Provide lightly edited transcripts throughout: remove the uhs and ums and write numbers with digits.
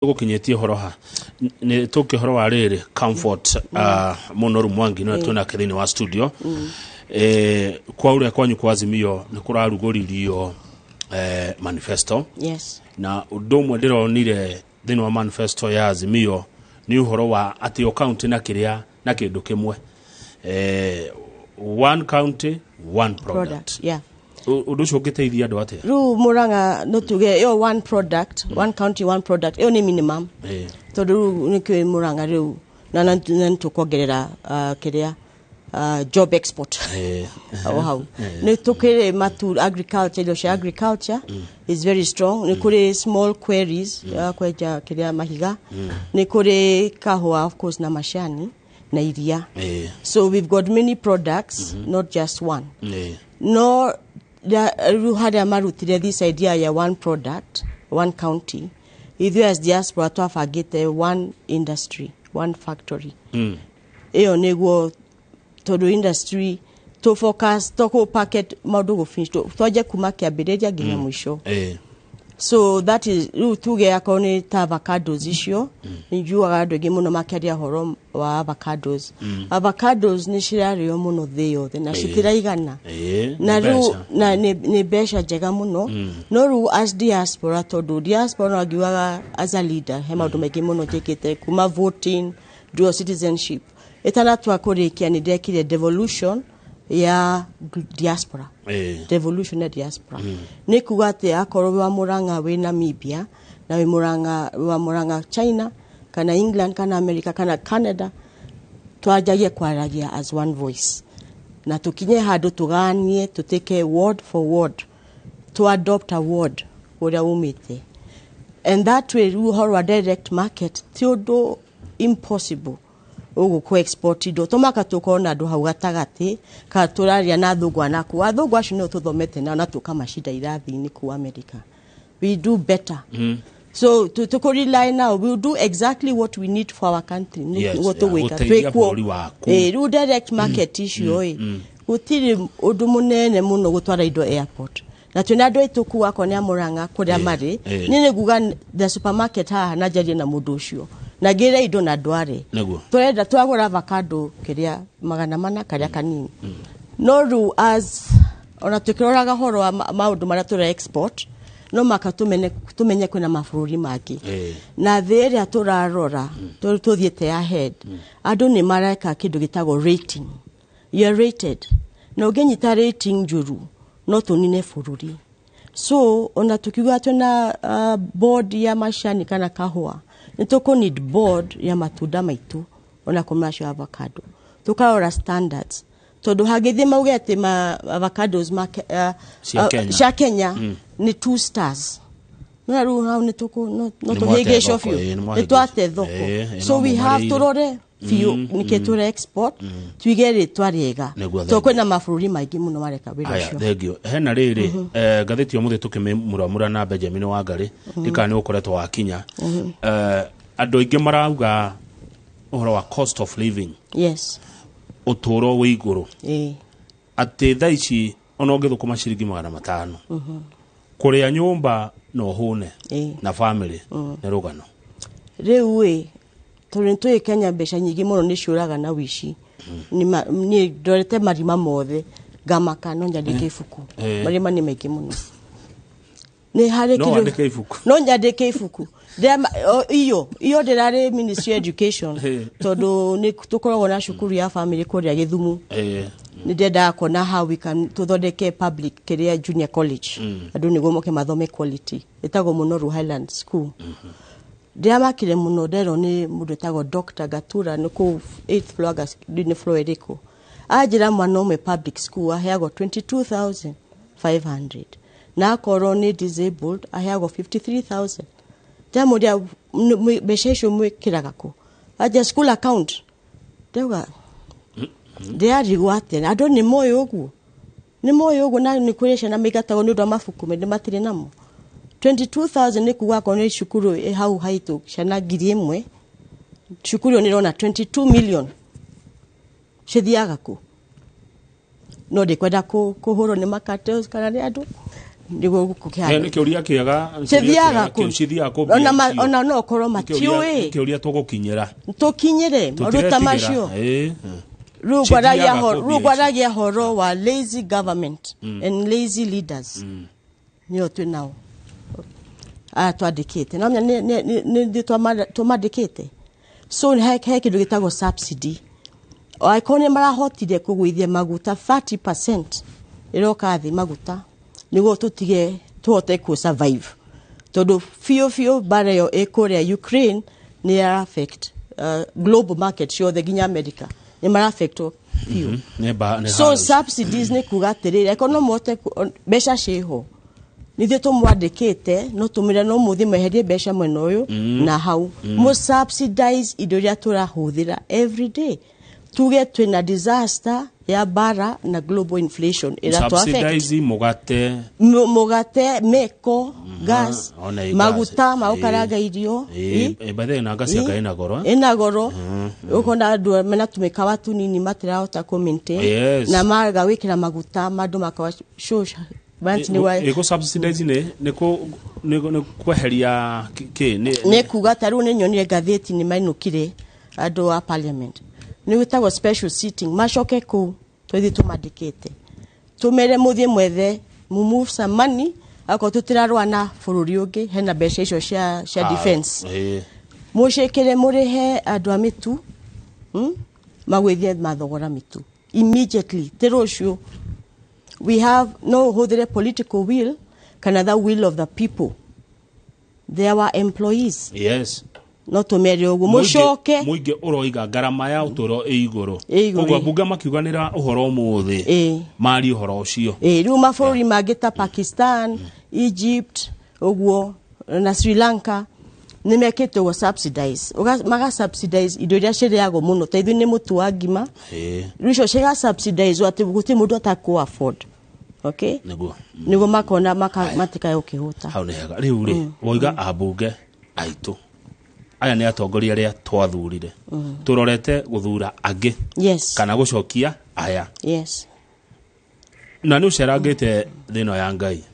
Tũgũkinyĩtie ũhoro ha nĩ tũke ũhoro wa rĩrĩ Comfort Mũnoru Mwangi nĩwe twĩnake thĩinĩ wa studio. Kwa ũrĩa kwanyu kwa Azimio nĩ kũrarugũririo manifesto. Na ũndũ ũmwe ndĩronire thĩinĩ wa manifesto ya Azimio nĩ ũhoro wa atĩ o county na kĩrĩa na kĩndũ kĩmwe, one county, one product. Product, yeah. Ũndũ ũcio ũngĩteithia andũ atĩa? Rĩu Mũrang'a no tuge ĩyo one product, one county, one product, ĩyo nĩ minimum, tondũ rĩu nĩkĩo Mũrang'a rĩu na nĩtũkuongerera kĩrĩa job export o hau nĩ tũkĩrĩ matu agriculture, indo cia agriculture is very strong. Nĩ kũrĩ small quarries kwenja kĩrĩa mahiga, nĩ kũrĩ kahũa, of course, na macani na iria. So we've got many products, not just one. No rĩu harĩa marutire this idea ya one product, one county, ithuĩ as diaspora twabangĩte one industry, one factory. Ĩyo nĩguo, tondũ industry to focus to packet maũndũ gũ finish, twanjie kuma kĩambĩrĩria nginya mũico. So that is rĩu tuge akorwo nĩ ta avocados icio, nĩ njugaga andũ aingĩ mũno makĩaria ũhoro wa avocados. Avocados nĩ cirarĩo mũno thĩ yothe na citiraigana. Na nĩ rĩu mbeca. Na nĩ mbeca njega mũno. No rĩu as diaspora, tondũ diaspora no angiugaga as a leader he maũndũ maingĩ mũno njĩkĩte kuma voting, dual citizenship ĩtanatua kũrĩkia, nĩ ndekire devolution ya diaspora. Devolution ya diaspora nĩ kuga atĩ akorwo wĩ wa Mũrang'a wĩ Namibia na wĩ Mũrang'a wĩ wa Mũrang'a China kana England kana America kana Canada, twanjagie kwaragia as one voice na tukinye handũ tũganie tũtĩke word for word, to adopt a word ũrĩa umĩte. And that way rĩu ũhoro wa direct market ti ũndũ impossible ũguo kũ export indo tũmaka tũkorwo na andũ hau gatagatĩ kana tũraria na athũngũ anaku athũngũ acio nĩo tũthomete nao na tũkamacinda irathi-inĩ kũu America. We do better. So tũkũ rely now, we will do exactly what we need for our country. Nĩguo tũgwĩka. Gũteithia Twĩkuo. bũrũri waku. Rĩu direct market icio ĩ gũtirĩ ũndũ mũnene mũno gũtwara indo airport na twĩna andũ aitũ kuu akorwo nĩ a Mũrang'a kũrĩa marĩ. Niĩ nĩ nguga the supermarket haha na njarie na mũndũ ũcio na ngĩre indo na ndware. Tũrenda twagũra avocado kĩrĩa 400 karĩa kanini. No rĩu as ona tũkĩroraga ũhoro wa maũndũ marĩa tũra export, no maka tũmenye kwĩna mabũrũri mangĩ na thĩ ĩrĩa tũrarora tũthiĩte ahead. Andũ nĩ mareka kĩndũ gĩtagwo rating. You are rated, na ũngĩnyita rating njũru no tũnine bũrũri. So ona tukiuga twĩna board ya macani kana kahũa, nĩ tũkũ need board ya matunda maitũ ona commercial avocado, tũkarora standards, tondũ hangĩthiĩ mauge atĩ ma avocados ma, Cia Kenya. Cia Kenya nĩ two stars, no rĩu hau nĩ tũkũ no Nĩ tũhĩngĩcwo mwate thoko, biũ. ĩ, nĩ Nĩ mwahĩngĩcwo. twate thoko. Ĩ, So no we have mũmarĩire. tũrore biũ nĩkĩ tũra export, tuige rĩtwa rĩega. Nĩguo, tondũ thengiũ. Kwĩna mabũrũri maingĩ mũno mareka wĩra Haya, ũcio. Thengio. Hena rĩrĩ ngathĩti ya ũmũthĩ tũkĩmĩmuramura na Benjamin Wangari, ndikana nĩ ũkoretwo wakinya. Andũ aingĩ marauga ũhoro wa cost of living, ũtũũro wĩ igũrũ, atĩ thaa ici ona ũngĩthũkũma ciringi 500 kũrĩa nyũmba na ũhũne na family nĩ rũgano. Rĩu ĩ tondũ nĩ tũĩ Kenya mbeca nyingĩ mũno nĩ ciũraga na wici. Niĩ ndorete marima mothe ngamaka no nyandĩke ibuku. Marima nĩ maingĩ mũno nĩ harĩ No wandĩke ibuku. No nyandĩke ibuku. Iyo ndĩrarĩ Ministry of Education, tondũ nĩ tũkoragwo na cukuru ya family kũrĩa Gĩthumu. Nĩ ndendaga kuona how we can tũthondeke public kĩrĩa junior college, andũ nĩguo moke mathome quality, ĩtagwo Mũnoru Highland School. Ndĩramakire mũno nderwo nĩ mũndũ ĩtagwo Dr. Gatura nĩ kũu 8th floor, nĩ floor ĩrĩkũ, anjĩra mwana ũmwe public school aheagwo 22,500 na akorwo nĩ disabled aheagwo 53,000. Ndamũria, "Mbeca icio mwĩkĩraga kũ?" Anja school account. Ndauga ndĩrarigwo atĩa andũ nĩ moĩ ũguo, nĩ moĩ ũguo, na nĩ kũrĩ ciana maigatagwo nĩ ũndũ wa mabuku mende matirĩ namo. 22,000 nĩ kuga akorwo nĩ cukuru ĩ hau haitũ ciana 1,000, cukuru ĩyo nĩ ĩrona 22 million cithiaga kũ? No ndikwenda kũhũrwo nĩ macartels kana nĩ andũ. Nĩguo gũkũkĩhana. Nĩ kĩũria kĩega. Cithiaga kũ? Cithiaga kũ? Ona no korwo matiũĩ. Nĩ kĩũria tũgũkinyĩra. Tũkinyĩre maũndũ ta macio. Rĩu ngwaragia horo wa lazy government and lazy leaders. Nĩo twĩ nao. Aya twandĩkĩte. Na nĩ tũmandĩkĩte. So he kĩndũ gĩtagwo subsidy. Angĩkorwo nĩ marahotire kũgũithia maguta 30% ĩroka thĩ maguta nĩguo tũtige tũhote kũ survive. Tondũ biũ biũ mbara ĩyo ĩ kũrĩa Ukraine nĩ ya affect global market ciothe nginya America. Nĩ mara affectwo biũ. So subsidies nĩ kuga atĩrĩrĩ, angĩkorwo no mũhote mbeca ciĩho nithuĩ tũmwandĩkĩte no tũmwĩre no mũthiĩ mweherie mbeca mwena ũyũ na hau. Mũ subsidize indo iria tũrahũthĩra every day. Tuge twĩna disaster ya bara na global inflation ĩratũ affect. Subsidize mũgate. Mũgate, meko, gas, maguta ma gũkaranga irio. By the way, na gas ya ĩna goro. Ĩna goro. Ũkona andũ mena tũmĩkawa tũnini matirahota kũ maintain. Na maga gwĩkĩra maguta mandũ makawa shosha. Ĩkũ subsidize nĩ kweheria kĩ? Nĩ kuga ta rĩu nĩ nyonire ngathĩti nĩ mainũkire andũ a parliament. Nĩ gwĩtagwo special sitting macoke kũu twĩthiĩ tũmandĩkĩte tũmere mũthiĩ mwethe move some money akorwo tũtirarũa na bũrũri ũngĩ hena mbeca icio cia defense mũcĩkĩre mũrĩhe andũ a mĩtu magũithie mathogora mĩtu immediately ti rũciũ. We have no ũhũthĩre political will kana the will of the people. They are employees. Yes. No tũmere ũguo mũcoke mũingĩ ũroiga ngarama ya ũtũũro ĩ igũrũ. Koguo mbunge makiuganĩra ũhoro ũmũthĩ marie ũhoro ũcio. Rĩu mabũrũri mangĩ ta Pakistan, Egypt ũguo na Sri Lanka nĩ mekĩte ũguo subsidize. Maga subsidize indo iria cirĩagwo mũno ta ithuĩ nĩ mũtu wa ngima. Rĩu icio ciga subsidize atĩ gũtirĩ mũndũ atakũ afford. Okay? Nĩguo. Nĩguo makona matikae gũkĩhũta. Hau nĩ hega. Rĩu rĩ woiga ambunge aitũ aya nĩ atongoria arĩa twathurire. Tũrorete gũthura angĩ. Yes. Kana gũcokia aya. Yes. Na nĩ ũcerangĩte thĩ ĩno ya Ngai.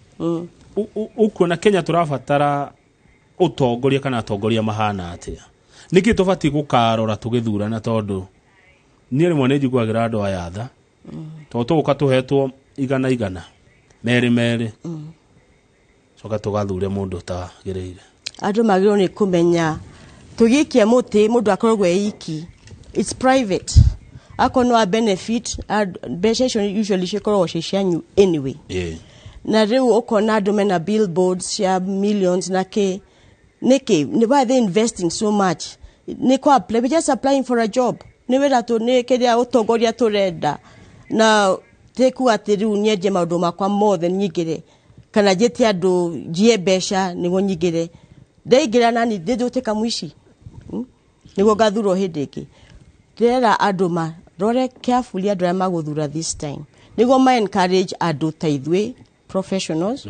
Ũkuona Kenya tũrabatara ũtongoria kana atongoria mahana atĩa? Nĩkĩ tũbatiĩ gũkarora tũgĩthurana tondũ niĩ rĩmwe nĩ njiguagĩra andũ aya tha. Tondũ tũgũka tũhetwo igana igana merĩ merĩ. Coka tũgathure mũndũ ũtagĩrĩire. Andũ magĩrĩirwo nĩ kũmenya tũgĩikia mũtĩ mũndũ akoragwo e iki. It's private. Akorwo no a benefit mbeca icio usually cikoragwo ciĩ cianyu anyway. Na rĩu ũkona andũ mena billboards cia millions na kĩ. Nĩkĩ? Why are they investing so much? Nĩ kũ apply, we're just applying for a job. Nĩ wĩra tũ nĩ kĩrĩa ũtongoria tũrenda. Na tĩkuga atĩ rĩu nyendie maũndũ makwa mothe nyingĩre. Kana njĩte andũ njiye mbeca nĩguo nyingĩre. Ndaingĩra nani ndĩndũtĩka mũici. Nĩguo ngathurwo hĩndĩ ĩngĩ. Ndĩrera andũ marore carefully andũ arĩa magũthura this time. Nĩguo ma encourage andũ ta ithuĩ professionals.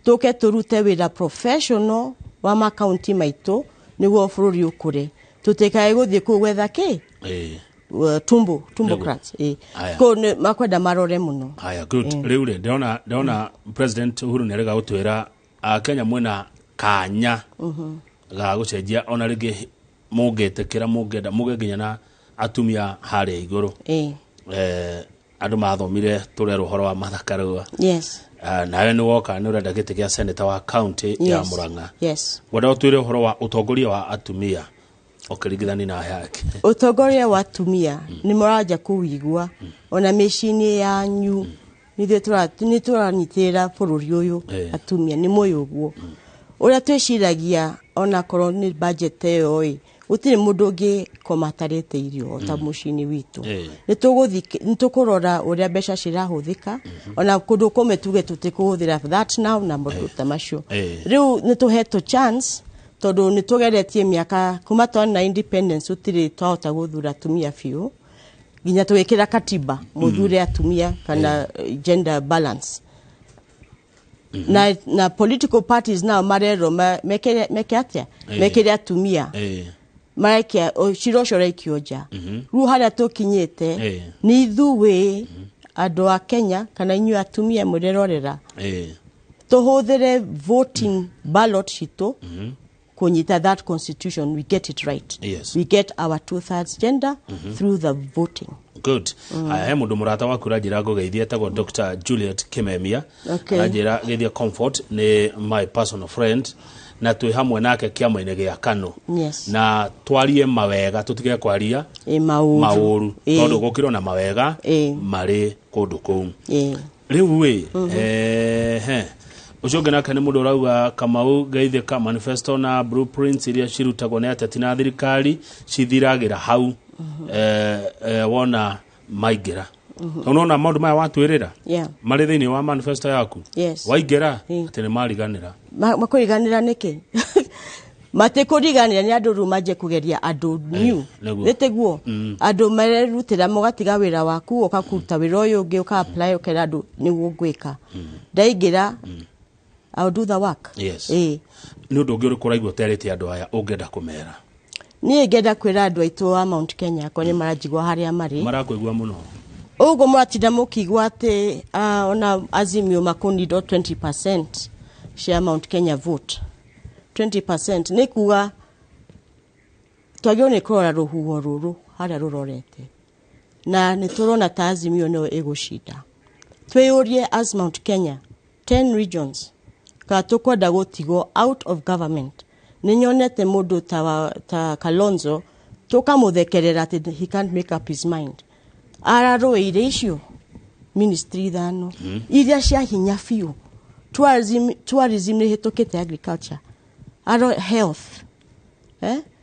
Tũke tũrute wĩra professional wa makaunti maitũ nĩguo bũrũri ũkũre. Tũtikae gũthiĩ kũu gwetha kĩ? Tumbo crats. Kũu makwenda marore mũno. Aya, good. Rĩu rĩ ndĩrona President Uhuru nĩarega gũtwĩra Akenya mwĩna kanya ga gũcenjia ona rĩngĩ mũngĩtĩkĩra mũngĩenda mũge nginya na atumia harĩa igũrũ. Andũ mathomire tũrerwo ũhoro wa Martha Karua. Yes. Nawe nĩ woka nĩ ũrenda gĩtĩ gĩa senator wa county ya Murang'a. Yes. Wenda ũtwĩre ũhoro wa ũtongoria wa atumia ũkĩringithania na yake. Ũtongoria wa atumia nĩ mũranja kũwĩigua ona mĩciĩ-inĩ yanyu nithuĩ nĩ tũranyitĩrĩra bũrũri ũyũ atumia nĩ mũĩ ũguo. Ũrĩa twĩciragia onakorwo nĩ budget ĩyo ĩ gũtirĩ mũndũ ũngĩkoma atarĩte irio ta mũciĩ-inĩ witũ. Nĩ tũkũrora ũrĩa mbeca cirahũthĩka ona kũndũ kũmwe tuge tũtikũhũthĩra that now na maũndũ ta macio. Rĩu nĩ tũhetwo chance tondũ nĩ tũgeretie mĩaka kuma twona independence gũtirĩ twahota gũthura atumia biũ nginya tũgĩkĩra katiba mũthure atumia kana gender balance. Na political parties now marerwo meke atĩa? Mekĩre atumia. Maraikia cira ũcio ũraikio nja. Rĩu harĩa tũkinyĩte nĩ ithuĩ andũ a Kenya kana inyuĩ atumia mũrerorera. Tũhũthĩre voting ballot citũ kũnyita that constitution. We get it right. Yes. We get our two-thirds gender through the voting. Good. Haya, he mundu murata waku ranjira ngũgeithia, etagwo Dr Juliet Kimemia. Okay. Aranjĩra geithia Comfort, nĩ my personal friend na twĩ hamwe nake kĩama-inĩ gĩa Kanu. Yes. Na twarie mawega, tũtige kwaria Ĩ maũru. Maũru. Ĩ. Tondũ gũkĩrwo na mawega Ĩ. marĩ kũndũ kũu. Ĩ. Rĩu ĩ ehe ũcio ũngĩ nake nĩ mũndũ ũrauga, Kamau geithĩka, manifesto na blueprints iria cirutagwo nĩ ateti na thirikari cithiragĩra hau. Wona maingĩra, tondũ nona maũndũ maya watwĩrĩra marĩ thĩinĩ wa manifesto yaku, Yes. waingĩra atĩ nĩ mariganĩra. Makũriganĩra nĩkĩ? Matikũriganĩra, nĩ andũ rĩu manjie kũgeria andũ new. Nĩguo. Nĩ tiguo andũ marerutĩra, mũgatiga wĩra waku, ũkaruta wĩra ũyũ ũngĩ, ũka apply, ũkera andũ nĩguo ngwĩka ndaingĩra, I'll do the work. Yes. Ĩ. Nĩ ũndũ ũngĩ ũrĩkũ ũraigua ũterĩte andũ aya ũngĩenda kũmera? Niĩ ngenda kwĩra andũ aitũ a Mount Kenya, akwa nĩ maranjigua harĩa marĩ. Marakwĩgua mũno. Ũguo mũratinda mũkiigua atĩ ona Azimio makũnindo 20% cia Mount Kenya vote. 20% nĩ kuga twagĩrĩirwo nĩ kũrora rũhuho rũrũ harĩa rũrorete, na nĩ tũrona ta Azimio nĩyo ĩgũcinda. Twĩyũrie as Mount Kenya 10 regions kana tũkwenda gũtigwo out of government. Nĩ nyonete mũndũ ta Kalonzo tũkamũthekerera atĩ he can't make up his mind. Ararũĩire icio ministry ithano iria cia hinya biũ. Tourism nĩ ĩhĩtũkĩte agriculture, aro health,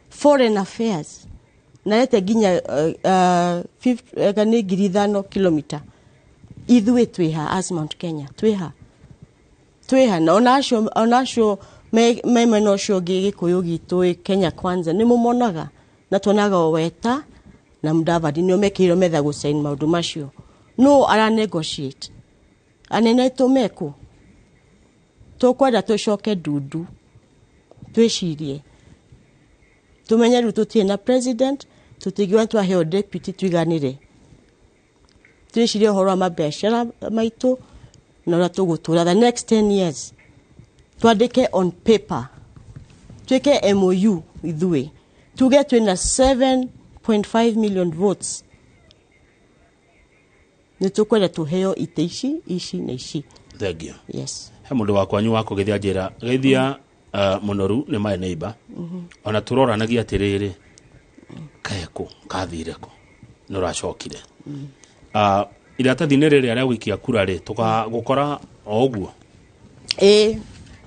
foreign affairs, narete nginya nĩ 5,000 kilomita. Ithuĩ twĩha as Mount Kenya? Twĩha? Na ona acio me mwena ũcio ũngĩ, Gĩkũyũ gitũ ĩ, Kenya Kwanza nĩ mũmonaga, na tuonaga o Weta na Mudavadi nĩo mekĩrĩirwo metha gũcain maũndũ macio. No ara negotiate anene aitũ mekũ? Tũkwenda tũcoke ndundu, twĩcirie, tumenye rĩu tũtirĩ na president, tũtingiuga twaheo deputy twiganĩre. Twĩcirie ũhoro wa mabiacara maitũ na ũrĩa tũgũtũra the next 10 years. Twandĩke on paper, twĩke MOU ithuĩ, tuge twĩna 7.5 million votes, nĩ tũkwenda tũheo itĩ ici, ici na ici. Thank you. Yes. He mũndũ wa kwanyu wa kũgeithia, njĩra geithia mũnoru nĩ my neighbor, ona tũroranagia atĩrĩrĩ, kekũ kathire kũ nĩ ũracokire. Iratathi-inĩ rĩrĩa rĩa gũikia kura rĩ, tũgagũkora o ũguo? Ĩ,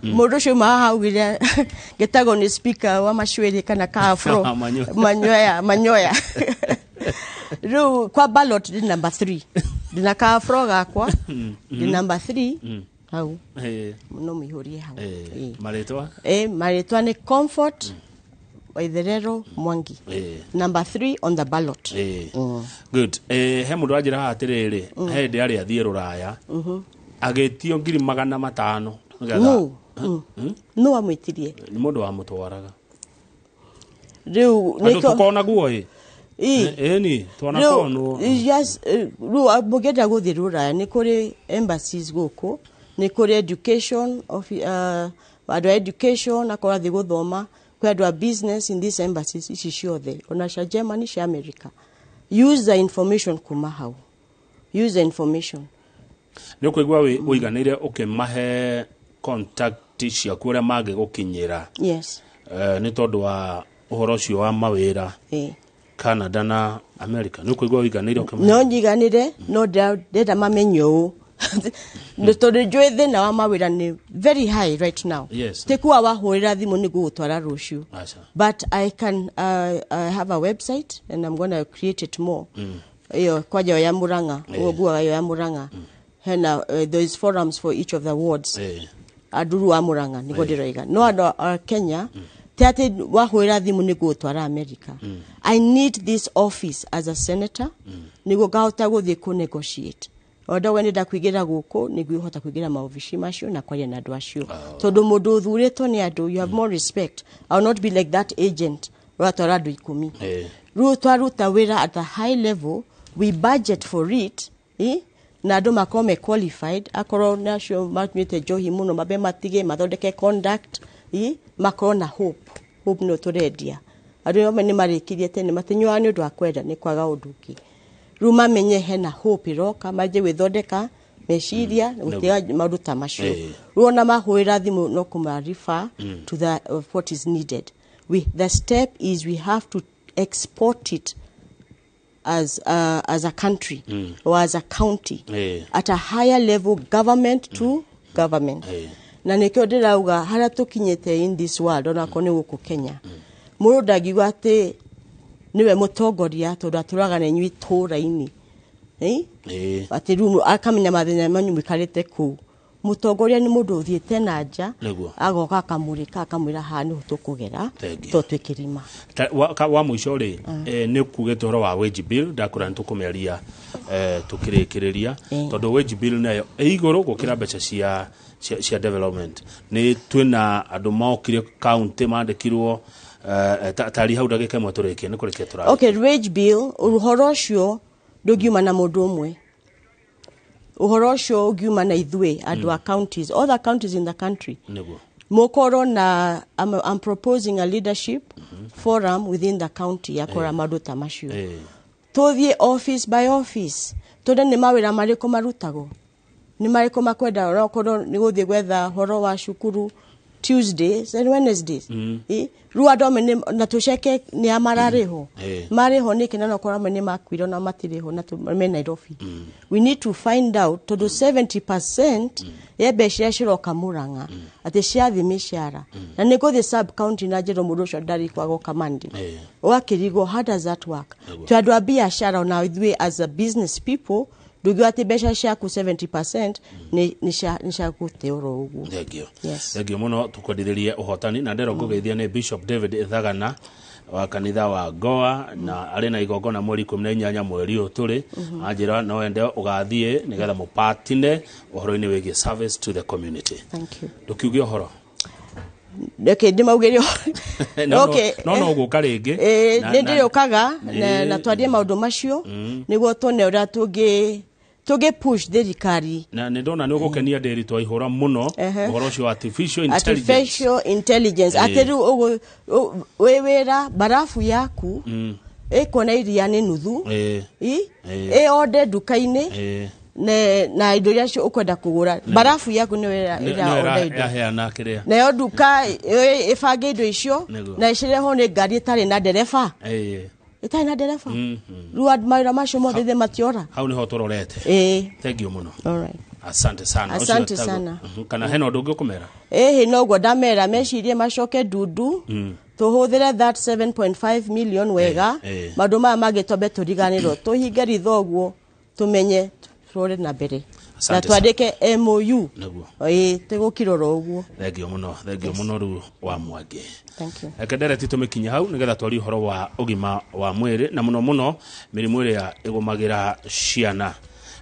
mũndũ ũcio uma haha augire ngĩtagwo nĩ speaker wa macwĩrĩ kana ka afro. Manyoya. Manyoya, manyoya. Rĩu kwa ballot ndĩ number 3, ndĩna ka afro gakwa, ndĩ number 3 hau. No mũihũrie hau. Ĩ. Marĩtwa? Ĩ, marĩtwa nĩ Comfort Waitherero Mwangi, number 3 on the ballot. Good. He mũndũ wanjĩra haha atĩrĩrĩ, he hĩndĩ arĩ athiĩ rũraya agĩtio 500,000 nĩgetha- No amwĩtirie? Nĩ mũndũ wamũtwaraga. Rĩu Andũ nĩkĩo- tũkonaguo ĩ. Ĩ. Ĩni twanakonwo. Rĩu, yes, rĩu mũngĩenda gũthiĩ rũraya, nĩ kũrĩ embassies gũkũ, nĩ kũrĩ education andũ a education akorwo athiĩ gũthoma, kwĩ andũ a business in these embassies ici ciothe, ona cia Germany, cia America. Use the information kuma hau, use the information. Nĩ ũkũigua ũiganĩire ũkĩmahe contact ciaku ũrĩa mangĩgũkinyĩra? Yes. Nĩ tondũ wa ũhoro ũcio wa mawĩra Canada na America, nĩ ũkũigua ũiganĩire ũkĩmahe? No njiganĩre, no ndĩrenda mamenye ũũ. Nĩ tondũ njũĩ thĩna wa mawĩra nĩ very high right now. Ti kuga wahũrĩra thimũ nĩ gũgũtwara rũciũ. Aca. But I can I have a website and I'm going to create it more. Iyo kwanja ya Murang'a, ũguo nguaga iyo ya Murang'a. Hena there is forums for each of the wards. Anduru wa Murang'a nĩguo ndĩroiga. No andũ a Kenya ti atĩ wahũrĩra thimũ nĩ gũgũtwara America. I need this office as a senator nĩguo ngahota gũthiĩ kũ negotiate. Onda we nĩnda kũingĩra gũkũ nĩguo ũhota kũingĩra maobici macio na kwaria na andũ acio, tondũ mũndũ ũthurĩtwo nĩ andũ, you have more respect. I will not be like that agent ũratwara andũ 10. Rĩu twaruta wĩra at a high level, we budget for it, eh? Na andũ makorwo me qualified, akorwo nĩ acio manyuĩte njohi mũno mambe matige, mathondeke conduct, makorwo na hope. Hope nĩyo tũrendia. Andũ amwe nĩ marĩkirie tene, matinyuaga nĩ ũndũ wa kwenda, nĩ kwaga ũndũ ũngĩ. Rĩu mamenye hena hope ĩroka, manjie gwĩthondeka meciria, gũtiga maũndũ ta macio. Rĩu ona mahũrĩra thimũ no kũma refer to the what is needed. The step is we have to export it as a country or as a county at a higher level, government to government. Na nĩkĩo ndĩrauga harĩa tũkinyĩte in this world, onakorwo nĩ gũkũ Kenya, mũndũ ndangiuga atĩ nĩwe mũtongoria tondũ atũraga na inyuĩ itũũra-inĩ. Atĩ rĩu akamenya mathĩna manyu mũikarĩte kũu. Mũtongoria nĩ mũndũ ũthiĩte na nja, agoka akamũrĩka, akamwĩra haha nĩho tũkũgera, to twĩ kĩrima. Wa mũico rĩ, nĩ kugĩte ũhoro wa wage bill, ndakũra nĩ tũkũmĩaria tũkĩrĩkĩrĩria, tondũ wage bill nayo ĩ igũrũ gũkĩra mbeca cia development. Nĩ twĩna andũ mokire county mandĩkirwo, tari hau ndagĩka ĩmwe tũrĩkie, nĩ kũrĩkia tũrarĩkia. Okay, wage bill, ũhoro ũcio ndũngiuma na mũndũ ũmwe. Ũhoro ũcio ũngiuma na ithuĩ andũ a counties, all the counties in the country. Mũkorwo na, I'm proposing a leadership forum within the county ya kũrora maũndũ ta macio. Tũthiĩ office by office, tuone nĩ mawĩra marĩkũ marutagwo, nĩ marĩkũ makwenda, onokorwo nĩ gũthiĩ gwetha ũhoro wa cukuru Tuesdays and Wednesdays. Rĩu andũ amwe na tũceke nĩ a mararĩhwo. Marĩhwo nĩkĩ, na onokorwo amwe nĩ makuire na matirĩhwo na me Nairobi. We need to find out tondũ 70% ya mbeca iria ciroka Murang'a atĩ ciathiĩ mĩcara. Na nĩ ngũthiĩ sub county na njĩrwo mũndũ ũcio ndarĩ kwagoka Monday. Ũgakĩrigwo, how does that work? Twĩ andũ a biacara, ona ithuĩ as a business people, ndũngiuga atĩ mbeca ciaku 70% nĩ cia gũte oro ũguo. Thengio. Yes. Thengio mũno, tũkwendithĩrie ũhotani na ndero ngũgeithia nĩ Bishop David Thagana wa kanitha wa Goa, na arĩ na igongona mweri 18 mweri ũyũ tũrĩ. Anjĩra no ende ũgathiĩ nĩgetha mũpatine ũhoro-inĩ wĩgiĩ service to the community. Thank you. Ndũkiuge ũhoro. Okay, ndĩmaugĩre. Okay. No ũgũka rĩngĩ. Nĩ ndĩrĩũkaga na twarie maũndũ macio nĩguo tuone ũrĩa tũngĩ push thirikari. Na nĩ ndona nĩ ũgũkenia ndĩri twaihũra mũno ũhoro ũcio wa artificial intelligence. Artificial intelligence. Atĩ rĩu wĩ wĩra barafu yaku ĩkuona iria nĩ nuthu, ĩ order nduka-inĩ na indo iria ũkwenda kũgũra, barafu yaku nĩyo ĩra order indo. Yaheana kĩrĩa. Nayo nduka ĩbange indo icio na ĩcirehwo nĩ ngari ĩtarĩ na ndereba. Ĩtarĩ na ndereba. Rĩu mawĩra macio mothe ithe matiora. Hau nĩho tũrorete. Thank you mũno. All right. Asante sana. Asante sana. Kana hena ũndũ ũngĩ ũkũmera? Ĩhĩ, noguo ndamera mecirie macoke ndundu, tũhũthĩre that 7.5 million wega, maũndũ maya mangĩ twambe tũriganĩrwo, tũhinge ritho ũguo, tũmenye tũrore na mbere na twandĩke MOU. Tũgũkira oro ũguo. Thengio mũno, thengio mũno rĩu wa Mwangi. Thank you. Reke ndereti tũmĩkinye hau nĩgetha twarie ũhoro wa ũgima wa mwĩrĩ na mũno mũno mĩrimũ ĩrĩa ĩgũmagĩra ciana,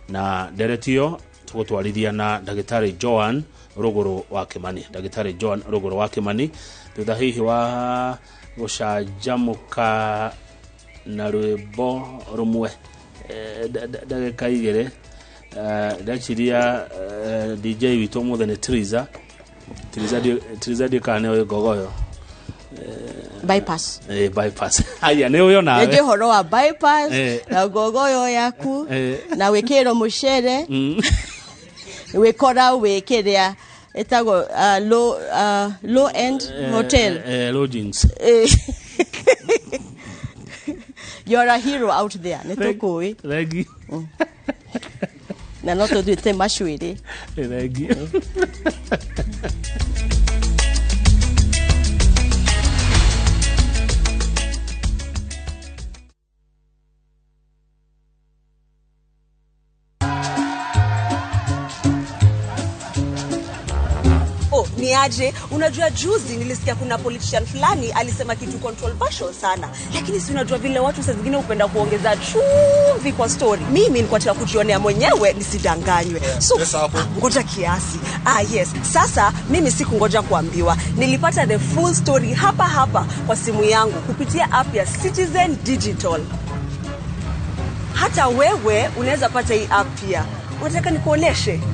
na ndereti ĩyo tũgũtwarithia na ndagĩtarĩ Joan Rũgũrũ wa Kĩmani. Ndagĩtarĩ Joan Rũgũrũ wa Kĩmani, thutha hihi wa gũcanjamũka na rwĩmbo rũmwe, ndagĩka igĩrĩ, ndeciria DJ witũ ũmũthĩ nĩ Triza. Triza ndiũ kana nĩoĩ ngogoyo. Bypass. Bypass. Haya, nĩ ũyũ nawe. Nĩ ũhoro wa bypass na ngogoyo yaku na wĩkĩrwo mũcere, wĩkora wĩkĩrĩa ĩtagwo low end hotel. Lodgings. You're a hero out there. Nĩ tũkũĩ. Thank you. Na no tũthuĩte macuĩrĩ. Thank you. Niaje, unajua juzi nilisikia kuna politician fulani alisema kitu controversial sana. Lakini si unajua vile watu saa zingine hupenda kuongeza chumvi kwa story. Mimi nilikuwa nataka kujionea mwenyewe nisidanganywe. So ngoja kiasi. Yes. Sasa mimi sikungoja kuambiwa. Nilipata the full story hapa hapa kwa simu yangu kupitia app ya Citizen Digital. Hata wewe unaweza pata hii app pia. Unataka nikuoneshe?